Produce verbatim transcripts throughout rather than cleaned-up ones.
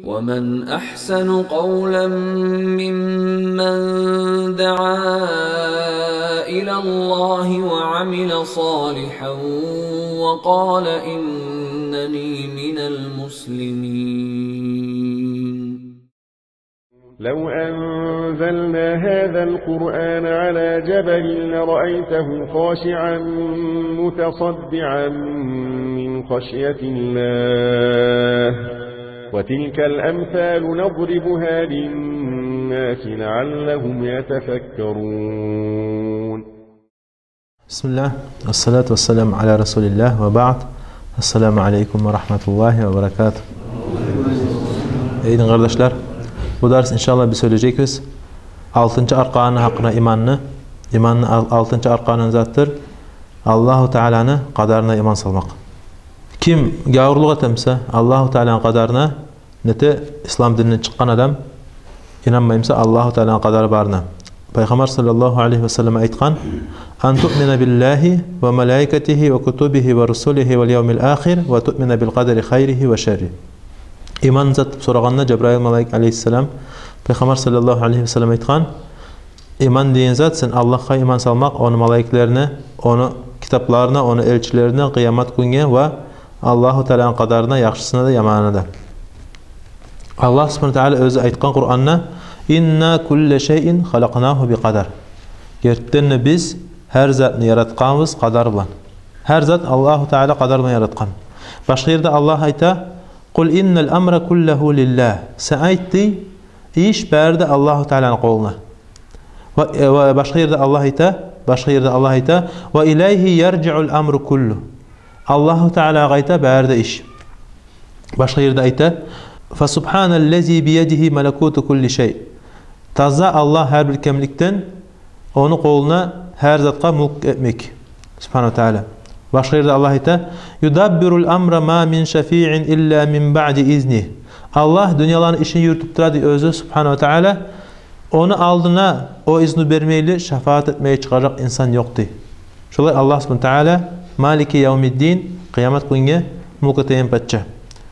ومن أحسن قولا ممن دعا إلى الله وعمل صالحا وقال إنني من المسلمين. لو أنزلنا هذا القرآن على جبل لرأيته خاشعا متصدعا من خشية الله، وتلك الأمثال نضربها للناس لعلهم يتفكرون. بسم الله، والصلاة والسلام على رسول الله، وبعد. السلام عليكم ورحمة الله وبركاته. Эй дин къардашлар, бу дарс, иншаллагь, биз сёйлежекбиз алтынчы арканы гьакъына, иманны. Иманны ал-, алтынчы арканы затдыр Аллагьу Тааланы къадарына иман салмакъ. Ким гавурлукъ этемсе Аллагьу Тааланы къадарына, нете, ислам дининден чыкъгъан адам, инанмаймса Аллагьу Тааланы къадары барына. Пайхаммар саллаллагьу алайгьи ва саллам айтгъан: «Ан туъмина биллагьи ва малаикатигьи ва кутубигьи ва русулигьи вал явмил ахир ва туъмина бил къадари хайригьи ва шарригьи». Иман зат деп сорагъанда, Жабраил малайик алайгьиссалам, Пайхаммар саллаллагьу алайгьи ва саллам айтгъан: иман деген зат — сен Аллагьгъа иман салмакъ, ону малайиклерине, ону китапларына, ону элчилерине, къыямат гюнге ва Аллагьу Тааланы къадарына, яхшысына да, яманына да. Аллагь субгьанагьу ва таала оьзю айтгъан Къуранда: «Инна кулла шайин халакънагьу би къадар». Гертиден де, биз гьар затны яратгъанбыз къадар булан. Гьар зат Аллагьу Таала къадар булан яратгъан. Башгъа ерде Аллагь айта: «Къул иннал амра куллагьу лиллагь». Сен айт, дей, иш бары да Аллагьу Тааланы къолуна. Ва, э, ва башгъа ерде Аллагь айта, башгъа ерде Аллагь айта: «Ва илайгьи яржиул амру куллу». Аллагьу Таалагъа къайта бары да иш. Башгъа ерде айта: «Фасубгьаналлази биядигьи малакуту кулли шай». Таза Аллагь гьар бир кемликден, ону къолуна гьар затгъа мюлк этмек, субгьанагьу ва таала. Башгъа ерде Аллагь айта: «Юдаббирул амра ма мин шафиин илла мин баъди изни». Аллагь дюньяланы ишин юрютюп тура, дей, оьзю, субгьанагьу ва таала. Ону алдына о изну бермейли шафаат этмеге чыгъажакъ инсан ёкъ, дей. Шолай Аллагь субгьанагьу ва таала Малики явмиддин, къыямат гюнге мюлк этеген пача.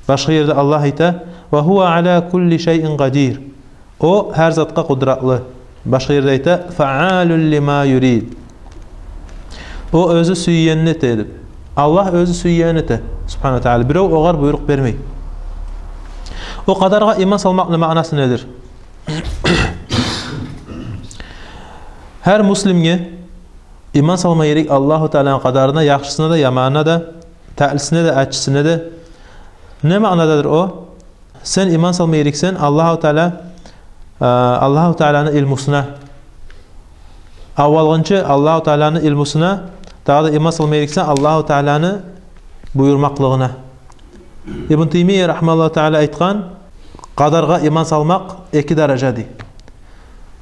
Башгъа ерде Аллагь айта: «Ва гьува ала кулли шайин къадир». О гьар затгъа къудратлы. Башгъа ерде айта: «Фаалун лима юрид». О оьзю сюйгенни эте, деп. Аллагь оьзю сюйгенни эте, субгьанагьу ва таала. Бирев огъар буйрукъ бермей. О къадаргъа иман салмакъны маънасы недир? Гьар муслимге иман салма герек Аллагьу Тааланы къадарына, яхшысына да, яманына да, татлисине де, аччысына да. Не маънададыр о? Сен иман салма герексен Аллагьу Таала, э, Аллагьу Тааланы илмусуна. Аввалгъынчы Аллагьу Тааланы илмусуна дагъы да иман салма герексен Аллагьу Тааланы буюрмакълыгъына. Ибн Таймия рагьимагьуллагьу таала айтгъан: къадаргъа иман салмакъ эки даража, дей.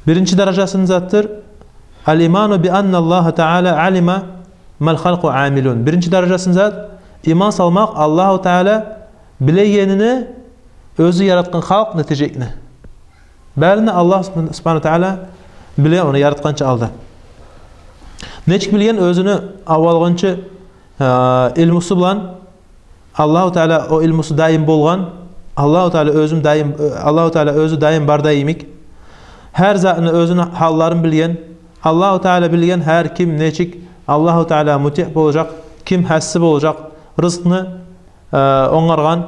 Биринчи даражасы не затдыр? Ал-иману би анна Аллагьа таала алима мал халкъу амилун. Биринчи даражасы не зат? Иман салмакъ Аллагьу Таала билегенин оьзю яратгъан халкъ нетежекни. Барын да Аллагь субгьанагьу ва таала биле, ону яратгъанча алда. Нечик билген? Оьзюню аввалгъынчы, э, илмусу булан. Аллагьу Таала, о илмусу даим болгъан. Аллагьу Таала оьзю даим, э, Аллагьу Таала оьзю даим бар да йимик. Гьар затны, оьзюню гьалларын билген. Аллагьу Таала билген гьар ким нечик Аллагьу Таалагъа мутигь болажакъ, ким гьасси болажакъ, рызкъны, э, онгаргъан,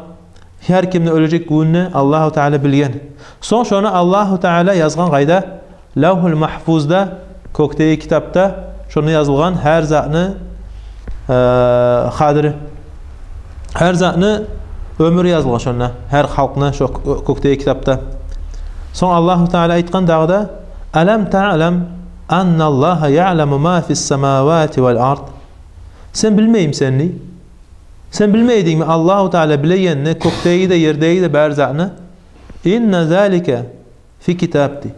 гьар кимни оьлежек гюнюн Аллагьу Таала билген. Сонг шону Аллагьу Таала язгъан къайда? Лавгьул Магьфузда, кёкдеги китапда, шонда язылгъан гьар затны, э, къадри. Гьар затны оьмюрю язылгъан шонда, гьар халкъны шо кё-, кёкдеги китапда. Сонг Аллагьу Таала айтгъан дагъы да: «Алам таълам анна Аллагьа яъламу ма фис самавати вал ард?» Сен билмеймисен, дей? Сен билмейдингми Аллагьу Таала билегенни кёкдеги де, ердеги де бары затны? «Инна залика фи китаб», дей.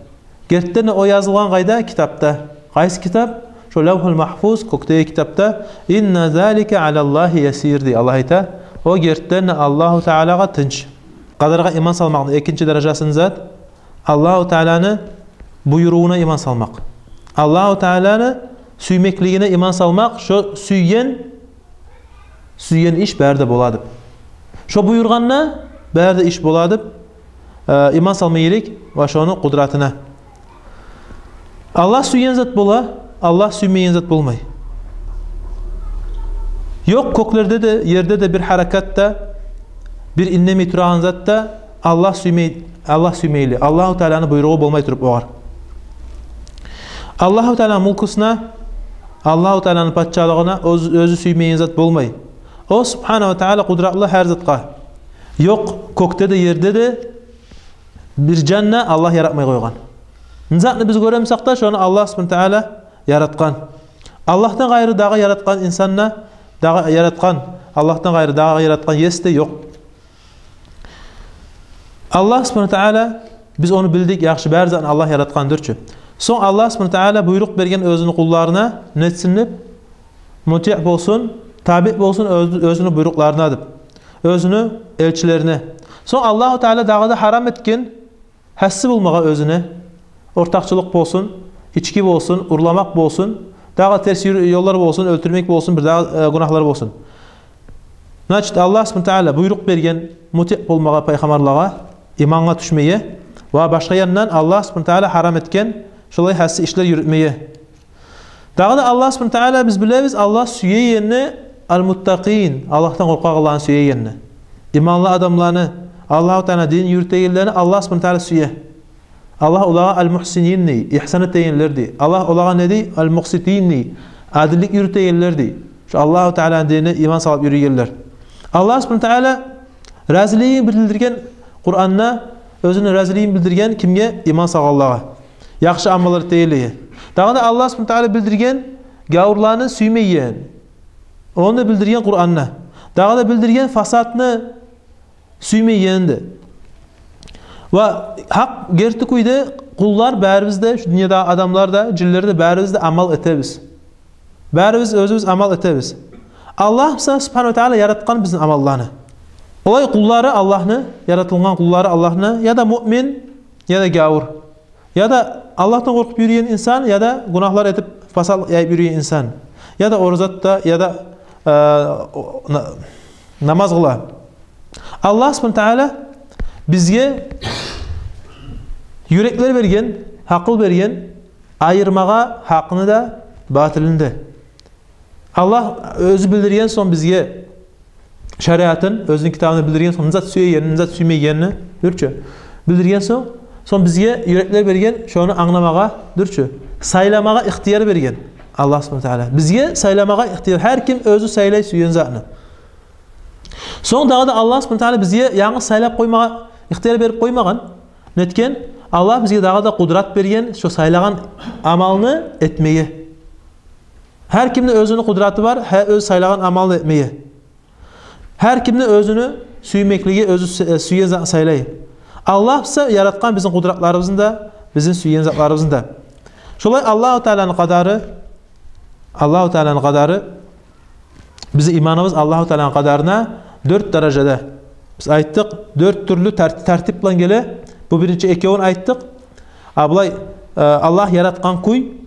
Гертиден де о язылгъан къайда? Китапда. Къайсы китап? Шо Лавгьул Магьфуз, кёкдеги китапда. «Инна залика алаллагьи ясир», дей. Аллагь айта, о гертиден де Аллагьу Таалагъа тынч. Къадаргъа иман салмакъны экинчи даражасы не зат? Аллагьу Тааланы буюрувуна иман салмакъ. Аллагьу Тааланы сюймеклигине иман салмакъ, шо сюйген, сюйген иш бары да бола деп. Шо буюргъанда бары да иш бола деп. э, иман салма герек ва шону къудратына. Аллагь сюйген зат бола, Аллагь сюймеген зат болмай. Ёкъ кёклерде де, ерде де бир гьаракат да, бир индемей турагъан зат да Аллагь сюймей, Аллагь сюймейли. Аллагьу Тааланы буйругъу болмай туруп огъар. Аллагьу Тааланы мулкусуна, Аллагьу Тааланы пачалыгъына оьз-, оьзю сюймеген зат болмай. О Субгьанагьу ва Таала къудратлы гьар затгъа. Ёкъ кёкде де, ерде де бир жан да Аллагь яратмай къойгъан. Не затны биз гёремисакъ да, шону Аллагь Субгьанагьу ва Таала яратгъан. Аллагьдан къайры дагъы яратгъан инсан да, дагъы яратгъан, Аллагьдан къайры дагъы яратгъан ес де ёкъ. Аллагь Субгьанагьу ва Таала, биз ону билдик яхшы, бары затны Аллагь яратгъандыр чы. Сонг Аллагь Субгьанагьу ва Таала буйрукъ берген оьзюню къулларына, нетсин деп, мутиъ болсун, табиъ болсун оьз-, оьзюню буйрукъларына деп, оьзюню элчилерине. Сонг Аллагьу Таала дагъы да гьарам этген гьасси болмагъа оьзюне. Ортакъчылыкъ болсун, ички болсун, урламакъ болсун, дагъы терс юр-, ёллар болсун, оьлтюрмек болсун, бир дагъы, э, гюнагьлар болсун. Значит, Аллагь Субгьанагьу ва Таала буйрукъ берген мутиъ болмагъа пайхаммарлагъа, имангъа тюшмеге, ва башгъа яндан Аллагь Субгьанагьу ва Таала гьарам этген шолай гьасси ишлер юрютмеге. Дагъы да Аллагь Субгьанагьу ва Таала, биз билебиз, Аллагь сюегени ал-муттакъин, Аллагьдан къоркъагъанланы сюегени. Иманлы адамланы, Аллагьу Тааланы динин юрютегенлени Аллагь Субгьанагьу ва Таала сюе. Аллагь олагъа ал-мухсинин дей, ихсан этегенлер дей. Аллагь олагъа не дей? Ал-мукъситин дей, адиллик юрютегенлер дей. Шо Аллагьу Тааланы динине иман салып юрюйгенлер. Аллагь Субгьанагьу ва Таала разилигин билдирген Къуранда, оьзюню разилигин билдирген кимге? Иман салгъанлагъа, яхшы амаллар этегенлеге. Дагъы да Аллагь Субгьанагьу ва Таала билдирген гавурланы сюймейгенин, ону да билдирген Къуранда. Дагъы да билдирген фасатны сюймейгенин де. Ва гьакъ герти кюйде къуллар барыбыз да, шу дюньядагъы адамлар да, жинлер де, барыбыз да амал этебиз. Барыбыз оьзюбюз амал этебиз. Аллагь буса, Субгьанагьу ва Таала, яратгъан бизин амалланы. Олай къуллары Аллагьны, яратылгъан къуллары Аллагьны, я да муъмин, я да гавур. Я да Аллагьдан къоркъуп юрюйген инсан, я да гюнагьлар этип, фасатлыкъ яйып юрюйген инсан. Я да ораза тута, я да, э, о, на-, намаз къыла. Аллагь Субгьанагьу ва Таала бизге юреклер берген, гьакъыл берген, айырмагъа гьакъны да, батылны да. Аллагь оьзю билдирген сонг бизге шариатын, оьзюню китабында билдирген сонг, не зат сюегенин, не зат сюймейгенин, дюр чю, билдирген сонг, сонг бизге юреклер берген шону англамагъа, дюр чю, сайламагъа ихтияр берген Аллагь Субгьанагьу ва Таала. Бизге сайламагъа ихтияр, гьар ким оьзю сайлай сюйген затны. Сонг дагъы да Аллагь Субгьанагьу ва Таала бизге янгыз сайлап къоймагъа ихтияр берип къоймагъан. Нетген? Аллагь бизге дагъы да къудрат берген шо сайлагъан амалны этмеге. Гьар кимни оьзюню къудраты бар, гьа, оьзю сайлагъан амалны этмеге. Гьар кимни оьзюню сюймеклиги, оьзю сю-, э, сюйген затны сайлай. Аллагь буса яратгъан бизин къудратларыбызны да, бизин сюйген затларыбызны да. Шолай Аллагьу Тааланы къадары, Аллагьу Тааланы къадары, бизин иманыбыз Аллагьу Тааланы къадарына дёрт даражада. Биз айтдыкъ, дёрт тюрлю тар-, тартип булан геле. Бу биринчи экевюн айтдыкъ. А булай, э, Аллагь яратгъан кюй,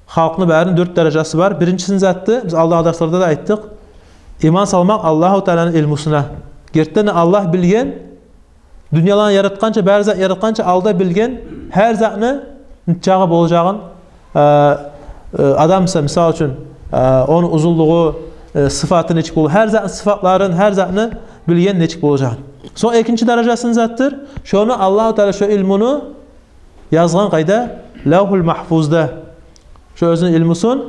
халкъны барын дёрт даражасы бар. Биринчиси не затды, биз алдагъы дарсларда да айтдыкъ. Иман салмакъ Аллагьу Тааланы илмусуна. Гертиден Аллагь билген, дюньяланы яратгъанча, бары зат яратгъанча алда билген гьар затны нечагъы болажагъын, э, э, адам буса, мисал учун, э, ону узунлугъу, э, сыфаты нечик болур, гьар затны сыфатларын, гьар затны билген нечик болажагъын. Сонг экинчи даражасы не затдыр? Шону Аллагьу Таала шо илмуну язгъан къайда? Лавгьул Магьфузда. Шо оьзюню илмусун,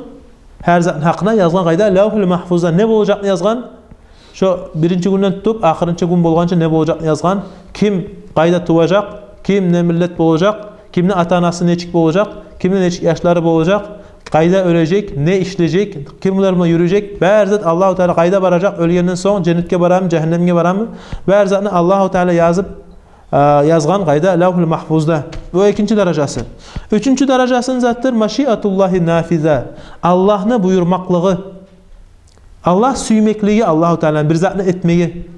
гьар затны гьакъына язгъан къайда? Лавгьул Магьфузда. Не болажакъны язгъан? Шо биринчи гюнден тутуп ахырынчы гюн болгъанча не болажакъны язгъан. Ким къайда туважакъ, ким не миллет болажакъ, кимни ата-анасы нечик болажакъ, кимни нечик яшлары болажакъ, къайда оьлежек, не ишлежек, кимлер булан юрюжек, бары зат Аллагьу Таала, къайда баражакъ, оьлгенден сонг женнетге барамы, жагьаннемге барамы, бары затны Аллагьу Таала язып, а, язгъан къайда? Лавгьул Магьфузда. Бу экинчи даражасы. Уьчюнчю даражасы не затдыр? Машиатуллагьи нафиза. Аллагьны буюрмакълыгъы. Аллагь сюймеклиги, Аллагьу Тааланы бир затны этмеги.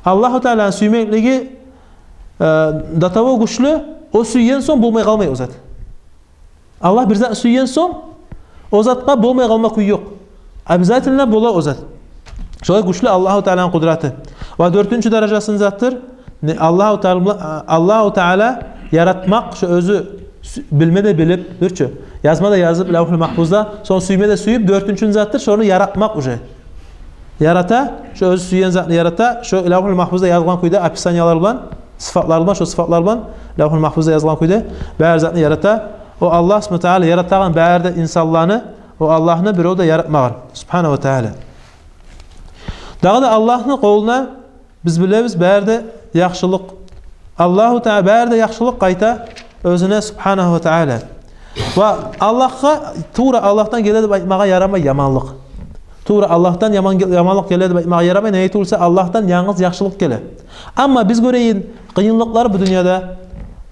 Аллагьу Тааланы сюймеклиги, э, до того гючлю, о сюйген сонг болмай къалмай о зат. Аллагь бир затны сюйген сонг, о затгъа болмай къалма кюй ёкъ. Обязательно бола о зат. Шолай гючлю Аллагьу Тааланы къудраты. Ва дёртюнчю даражасы не затдыр? Не, Аллагьу Таала, Аллагьу Таала яратмакъ, шо оьзю сю-, билме де билип, дюр чю, язма да язып Лавхул Магьфузда, сонг сюйме де сюйюп, дёртюнчю затдыр, шону яратмакъ уже. Ярата, шо оьзю сюйген затны ярата, шо Лавхул Магьфузда язылгъан кюйде, описаниялар булан, сыфатлар булан, шо сыфатлар булан, Лавхул Магьфузда язылгъан кюйде, бары затны ярата. О Аллагь субгьанагьу ва таала яратагъан бары да инсанланы, о Аллагьны бирев де яратмагъан, субгьанагьу ва таала. Дагъы да Аллагьны къолуна, биз билебиз, бары да яхшылыкъ. Аллагьу Таала, бары да яхшылыкъ къайта оьзюне, субгьанагьу ва таала. Ва Аллагьгъа, тувра Аллагьдан геле деп айтмагъа ярамай яманлыкъ. Тувра Аллагьдан яман гел-, яманлыкъ геле деп айтмагъа ярамай, неге тюгюлсе Аллагьдан янгыз яхшылыкъ геле. Амма биз гёрейин, къыйынлыкълар бу дюньяда,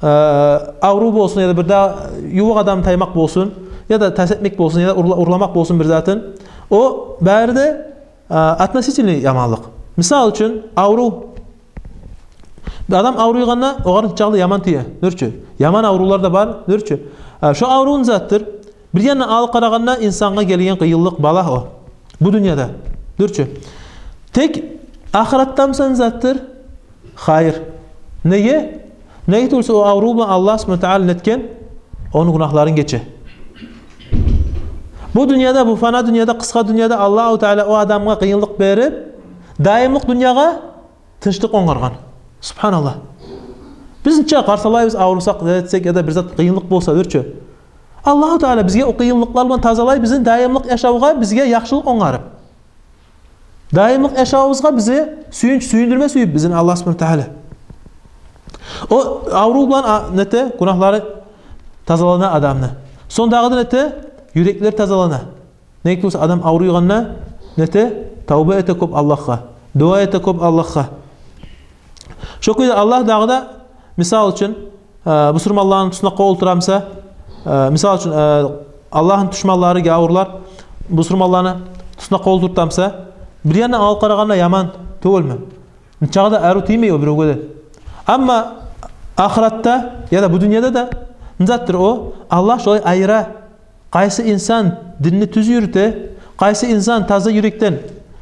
э, аврув болсун, яда бир де ювукъ адам таймакъ болсун, яда тас этмек болсун, яда урла-, урламакъ болсун бир затын. О бары да а, относительный яманлыкъ. Мисал учун, аврув. Адам авруйгъанда, огъар чакъы да яман тие, дюр чю. Яман аврувлар да бар, дюр чю. А, шо аврув не затдыр? Бир яндан алып къарагъанда, инсангъа гелген къыйынлыкъ, балагь о. Бу дюньяда, дюр чю. Тек ахыратда буса не затдыр? Хайыр. Неге? Неге тюгюлсе, о аврув булан Аллагь субгьанагьу ва таала нетген? Ону гюнагьларын гече. Бу дюньяда, бу фана дюньяда, къысгъа дюньяда Аллагьу Таала о адамгъа къыйынлыкъ берип, дайымлыкъ дюньягъа тынчлыкъ онгаргъан. Субгьаналлагь. Биз нече къарсалайбыз, аврусакъ, не этсек, яда бир зат къыйынлыкъ болса, дюр чю. Аллагьу Таала бизге о къыйынлыкълар булан тазалай, бизин дайымлыкъ яшавгъа, бизге яхшылыкъ онгарып. Дайымлыкъ яшавубузгъа бизге сююнч, сююндюрме сююп бизин Аллагь субгьанагьу ва таала. О аврув булан, а, нете, гюнагьлары тазалана адамны. Сонг дагъы да нете, юреклер тазалана. Неге тюгюлсе адам авруйгъанда нете, тавба эте кёп Аллагьгъа, дуа эте кёп Аллагьгъа. Шо кюйде Аллагь дагъы да, мисал учун, э, бусурманланы туснакъгъа олтура буса, э, мисал учун, э, Аллагьны душманлары, гявурлар бусурманланы туснакъгъа олтурта буса, бир яндан алып къарагъанда яман тюгюлмю? Нечакъы да арив тиймей о биревге де. Амма ахыратда яда бу дюньяда да не затдыр о? Аллагь шолай айыра. Къайсы инсан динни тюз юрюте, къайсы инсан таза юрекден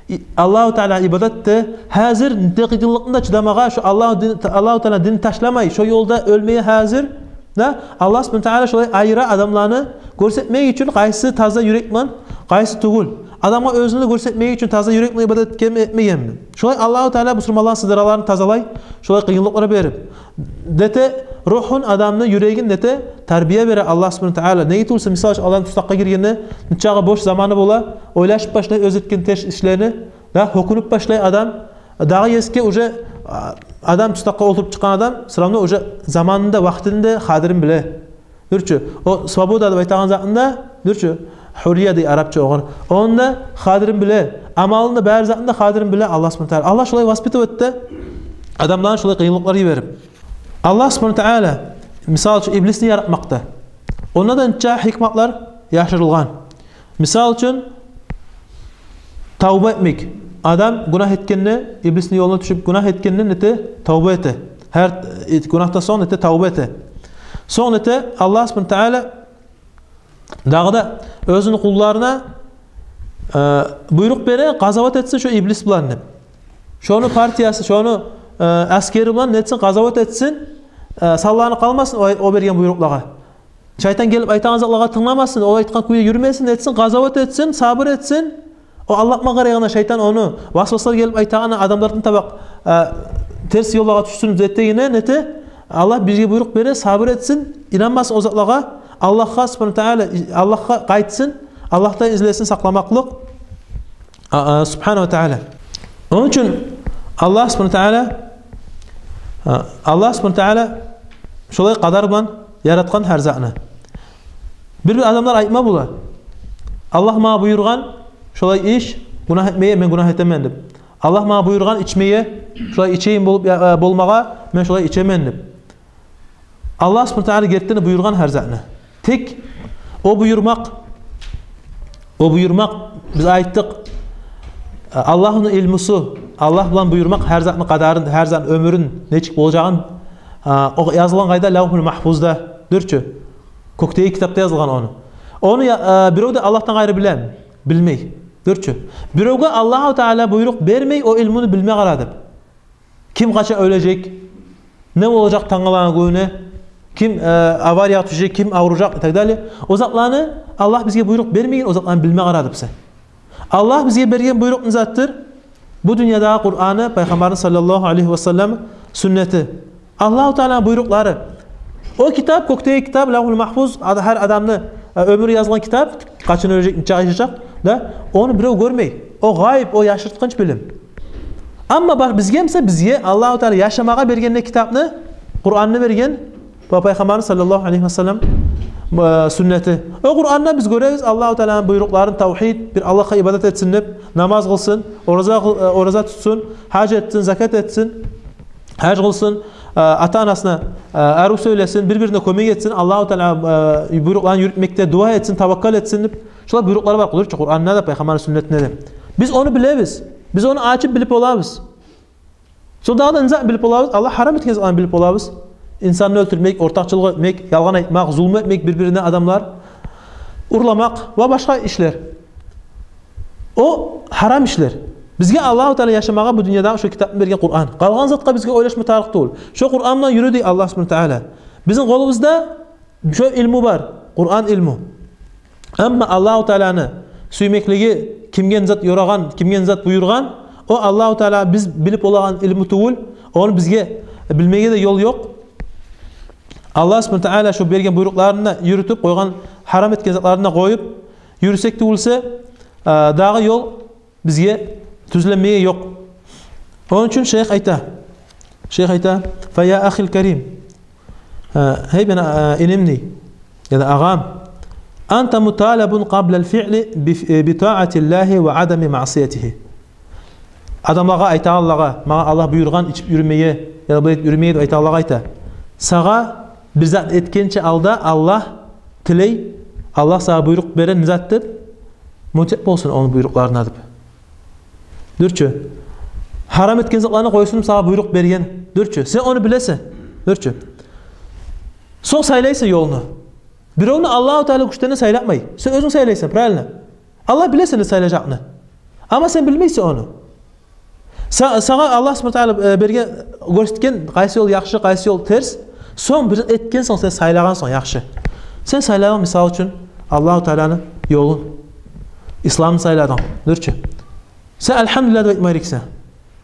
и-, Аллагьу Таалагъа ибадат эте, гьазир не къыйынлыкъны да чыдамагъа, шо Аллагьу дин, Аллагьу Таала динни ташламай, шо ёлда оьлмеге гьазир, да, Аллагь субгьанагьу ва таала шолай айыра адамланы, гёрсетмек учун, къайсы таза юрек булан, къайсы тюгюл. Адамгъа оьзюн де гёрсетмек учун, таза юрек булан ибадат этгенми, этмегенми. Шолай Аллагьу Таала бусурманланы сыдыраларын тазалай, шолай къыйынлыкълар берип. Нете, ругьун, адамны юрегин нете, тарбия бере Аллагь субгьанагьу ва таала. Неге тюгюлсе, мисал учун, адам туснакъгъа гиргенде, нечакъы бош заманы бола, ойлашып башлай оьзю этген терс ишлени, да, гьёкюнюп башлай адам. Дагъы эсге уже, а, адам туснакъгъа олтуруп чыкъгъан адам, всё равно уже заманында, вакътинде къадрин биле. Дюр чю, о свобода деп айтагъан затында, дюр чю, гьуррия дей арапча огъар. Онда къадрин биле, амалында, бары затында къадрин биле Аллагь субгьанагьу ва таала. Аллагь шолай воспитывать эте адамланы, шолай къыйынлыкълар йиберип. Аллагь субгьанагьу ва таала, мисал учун, иблисни яратмакъда. Онда да нече гьикматлар яшырылгъан. Мисал учун, тавба этмек. Адам гюнагь этгенде, иблисни ёлуна тюшюп гюнагь этгенде, нете, тавба эте. Гьар, э, гюнагьдан сонг нете, тавба эте. Сонг нете, Аллагь субгьанагьу ва таала дагъы да оьзюню къулларына, э, буйрукъ бере, къазават этсин шо иблис булан деп. Шону партиясы, шону, э, асгери булан нетсин, къазават этсин, э, салланып къалмасын о, о берген буйрукълагъа. Шайтан гелип айтагъан затлагъа тынгламасын, о айтгъан кюйде юрюмесин, этсин, къазават этсин, сабур этсин. О алдатма къарайгъанда, шайтан ону, васваслар гелип айтагъаны, адамланы табакъ, э, терс ёллагъа тюшсюн деп дегенде, нете, Аллагь бизге буйрукъ бере, сабур этсин, инанмасын о затлагъа, Аллагьгъа субгьанагьу ва таала, Аллагьгъа къайтсын, Аллагьдан излесин сакъламакълыкъ. А, а, субгьанагьу ва таала. Ону учун Аллагь субгьанагьу ва таала, а, Аллагь субгьанагьу ва таала шолай къадар булан яратгъан гьар затны. Бир-бир адамлар айтма бола: «Аллагь магъа буюргъан шолай иш, гюнагь этмеге, мен гюнагь этемен», — деп. «Аллагь магъа буюргъан ичмеге, шолай ичейим болуп, я, а, болмагъа, мен шолай ичемен», — деп. Аллагь субгьанагьу ва таала гертиден де буюргъан гьар затны. Тек о буюрмакъ, о буюрмакъ, биз айтдыкъ, Аллагьны илмусу, Аллагь булан буюрмакъ, гьар затны къадарын, гьар затны оьмюрюн, нечик болажагъын, а, о язылгъан къайда? Лавгьул Магьфузда, дюр чю, кёкдеги китапда язылгъан ону. Ону я, а, бирев де Аллагьдан къайры билеми? Билмей, дюр чю. Биревге Аллагьу Таала буйрукъ бермей о илмуну билме къара деп. Ким къачан оьлежек, Не болажакъ тангалагъы гюнюне, ким, э, авариягъа тюшежек, ким авружакъ и так далее. О затланы Аллагь бизге буйрукъ бермеген, о затланы билме къарадыкъ биз. Аллагь бизге берген буйрукъ не затдыр? Бу дюньядагъы Къураны, Пайхаммарны саллаллагьу алайгьи ва саллам сюннети. Аллагьу Тааланы буйрукълары. О китап, кёкдеги китап, Лавгьул Магьфуз, ад-, гьар адамны, э, оьмюрю язылгъан китап, къачан оьлежек, нечакъы яшажакъ, да, ону бирев гёрмей. О гъайып, о яшыртгъынч билим. Амма бар бизге, мисал, бизге Аллагьу Таала яшамагъа берген не китапны? Къуранны берген, ва Пайхаммарны саллаллагьу алайгьи ва саллам, э, сюннети. О Къуранда биз гёребиз Аллагьу Тааланы буйрукъларын, тавгьид, бир Аллагьгъа ибадат этсин деп, намаз къылсын, ораза къыл-, э, ораза тутсун, гьаж этсин, закат этсин, гьаж къылсын, э, ата-анасына, э, арив сёйлесин, бир-бирине кёмек этсин, Аллагьу Таала, э, буйрукъларын юрютмекде дуа этсин, таваккал этсин деп. Шолай буйрукълар бар къыдыр чы Къуранда да, Пайхаммарны сюннетинде де. Биз ону билебиз. Биз ону ачып билип болабыз. Сонг дагъы да не зат билип болабыз? Аллагь гьарам этген затланы билип болабыз. Инсанны оьлтюрмек, ортакъчылыкъ этмек, ялгъан айтмакъ, зулму этмек бир-бирине адамлар, урламакъ ва башгъа ишлер. О гьарам ишлер. Бизге Аллагьу Таала яшамагъа бу дюньядагъы шо китапны берген Къуран. Къалгъан затгъа бизге ойлашма тарыкъ тюгюл. Шо Къуран булан юрю дей Аллагь субгьанагьу ва таала. Бизин къолубузда шо илму бар, Къуран илму. Амма Аллагьу Тааланы сюймеклиги, кимге не зат ёрагъан, кимге не зат буюргъан, о Аллагьу Таала биз билип болагъан илму тюгюл, ону бизге билмеге де ёл ёкъ. Аллагь субгьанагьу ва таала шо берген буйрукъларын да юрютюп, къойгъан, гьарам этген затларын да къоюп юрюсек тюгюлсе, э, дагъы ёл бизге тюзленмеге ёкъ. Ону учун шейх айта, шейх айта: «Фа я ахил карим», э, гьей мени, э, иним дей, яда агъам, «анта муталабун къаблал фиъли би, э, би таатиллагьи ва адами маъсиятигьи». Адамлагъа айтагъанлагъа, магъа Аллагь буюргъан ичип юрюмеге, яда булай этип юрюмеге деп айтагъанлагъа айта. Сагъа бир зат этгенче алда Аллагь тилей, Аллагь сагъа буйрукъ бере не зат деп, мутиъ болсун ону буйрукъларына деп. Дюр чю. Гьарам этген затланы къойсун сагъа буйрукъ берген. Дюр чю. Сен ону билесен. Дюр чю. Сонг сайлайсан ёлну. Биревню Аллагьу Таала гючден сайлатмай. Сен оьзюнг сайлайсан, правильно? Аллагь биле сени сайлажакъны. Амма сен билмейсен ону. Са-, сагъа Аллагь субгьанагьу ва таала, э, берген, гёрсетген къайсы ёл яхшы, къайсы ёл терс. Сонг бир этген сонг, сен сайлагъан сонг яхшы. Сен сайлагъан, мисал учун, Аллагьу Тааланы ёлун, исламны сайладынг, дюр чю. Сен альгьамдулиллагь деп айтма герексен.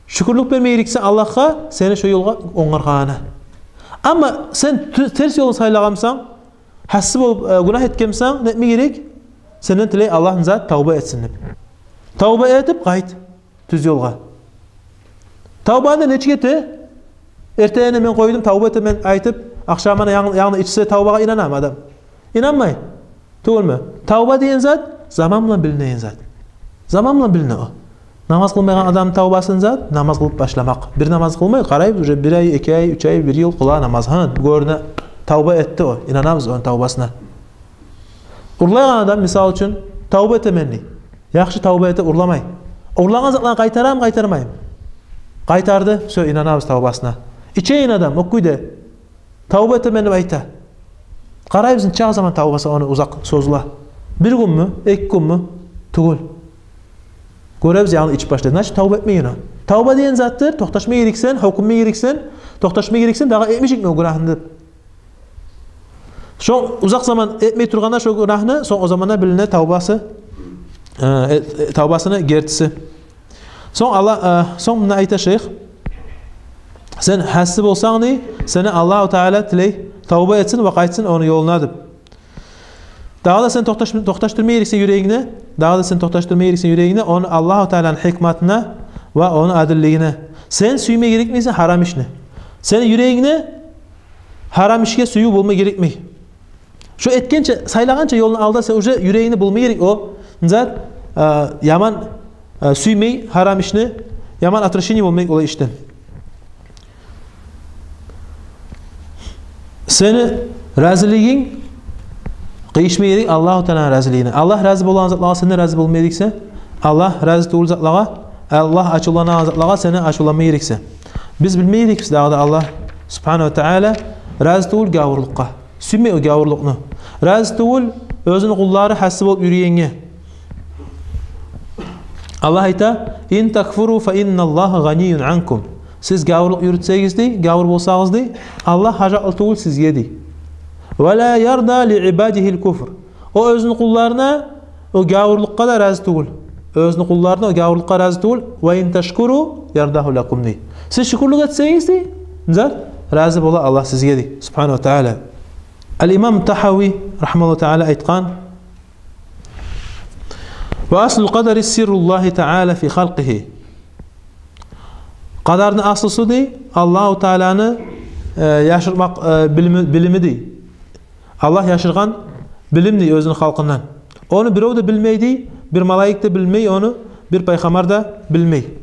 Шюкюрлюк берме герексен Аллагьгъа, сени шо ёлгъа онгаргъангъа. Амма сен тю-, терс ёлну сайлагъанмысан, гьасси болуп, э, гюнагь этгенмисан, не этме герек? Сенден тилей Аллагь не зат, тавба этсин деп. Тавба этип къайт тюз ёлгъа. Тавбаны нечик эте? Эртенине мен къойдум, тавба этемен айтып, ахшамына янг-, янгы ичсе, тавбагъа инанамы адам? Инанмай. Тюгюлмю? Тавба деген зат заман булан билинеген зат. Заман булан билине о. Намаз къылмайгъан адамны тавбасы не зат? Намаз къылып башламакъ. Бир намаз къылмай, къарайбыз, уже бир ай, эки ай, уьч ай, бир йыл къыла намаз. Гьа, гёрюне, тавба этди о. Инанабыз ону тавбасына. Урлайгъан адам, мисал учун, тавба этемен дей. Яхшы, тавба эте, урламай. Урлагъан затларын къайтарамы, къайтармаймы? Къайтарды, всё, инанабыз тавбасына. Ичеген адам, о кюйде, тавба этемен деп айта. Къарайбыз, нечакъы заман тавбасы ону узакъ созула. Бир гюнмю, эки гюнмю? Тюгюл. Гёребиз, янгы ичип башлады. Значит, тавба этмеген о. Тавба деген затдыр, токъташма герексен, гьёкюнме герексен, токъташма герексен, дагъы этмежекмен о гюнагьны деп. Шо узакъ заман этмей тургъанда шо гюнагьны, сонг о заманда билине тавбасы, э, э, э, тавбасыны гертиси. Сонг Аллагь, э, сонг мунда айта шейх: сен гьасси болсанг дей, сени Аллагьу Таала тилей, тавба этсин ва къайтсын ону ёлуна деп. Дагъы да сен токъташ-, токъташдырма герексен юрегингни, дагъы да сен токъташдырма герексен юрегингни ону Аллагьу Тааланы гьикматына ва ону адиллигине. Сен сюйме герекмейсен гьарам ишни. Сени юрегингде гьарам ишге сююв болма герекмей. Шо этгенче, сайлагъанча ёлну алда сен уже юрегингде болма герек о зат, э, яман, э, сюймей гьарам ишни, яман отвращение болма герек олай ишден. Сени разилигинг къыйышма герек Аллагьу Тааланы разилигине. Аллагь рази болагъан затлагъа сен де рази болма герексен. Аллагь рази тюгюл затлагъа, Аллагь ачувланагъан затлагъа сен де ачувланма герексен. Биз билме герекбиз дагъы да, Аллагь субгьанагьу ва таала рази тюгюл гавурлукъгъа. Сюймей о гавурлукъну. Рази тюгюл оьзюню къуллары гьасси болуп юрюгенге. Аллагь айта: «Ин такфуру фа инналлагьа гъанийюн анкум». Сиз гавурлукъ юрютсегиз, дей, гавур болсагъыз, дей, Аллагь гьажатлы тюгюл сизге, дей. «Ва ла ярда ли ибадигьил куфр». О оьзюню къулларына о гавурлукъгъа да рази тюгюл. Оьзюню къулларына о гавурлукъгъа рази тюгюл. «Ва ин ташкуру ярдагьу лакум», дей. Сиз шюкюрлюк этсегиз, дей, не зат, рази бола Аллагь сизге, дей, субгьанагьу ва тааля. Ал-Имам Тагьави, рагьимагьуллагьу тааля, айтгъан: «Ва аслул къадари сирруллагьи тааля фи халкъигьи». Къадарны аслусу, дей, Аллагьу Тааляны, э, яшырмакъ, э, билими, билими, дей. Аллагь яшыргъан билим, дей, оьзюню халкъындан. Ону бирев де билмей, дей, бир малайик де билмей ону, бир пайхаммар да билмей.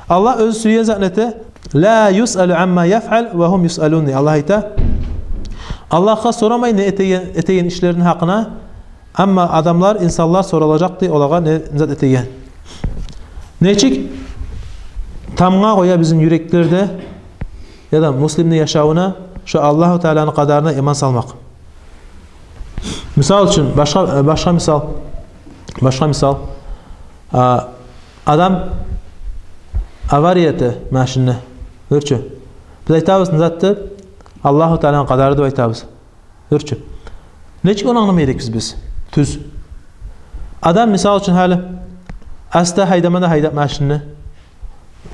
Аллагь оьзю сюйген затны эте. «Ла юсъалу амма яфъал ва гьум юсъалун», дей. Аллагь айта: Аллагьгъа сорамай не этеген, этеген ишлерини гьакъына, амма адамлар, инсанлар соралажакъ, дей, олагъа не зат этеген. Нечик тамгъа къоя бизин юреклерде яда муслимни яшавуна шо Аллагьу Тааляны къадарына иман салмакъ. Мисал учун, башгъа, э, башгъа мисал. Башгъа мисал. А, адам авария эте машинни. Дюр чю. Биз айтабыз, не затды? Аллагьу Тааляны къадары деп айтабыз. Дюр чю. Нечик ону англама герекбиз биз? Тюз. Адам, мисал учун, гьали аста гьайдама да гьайдап машинни.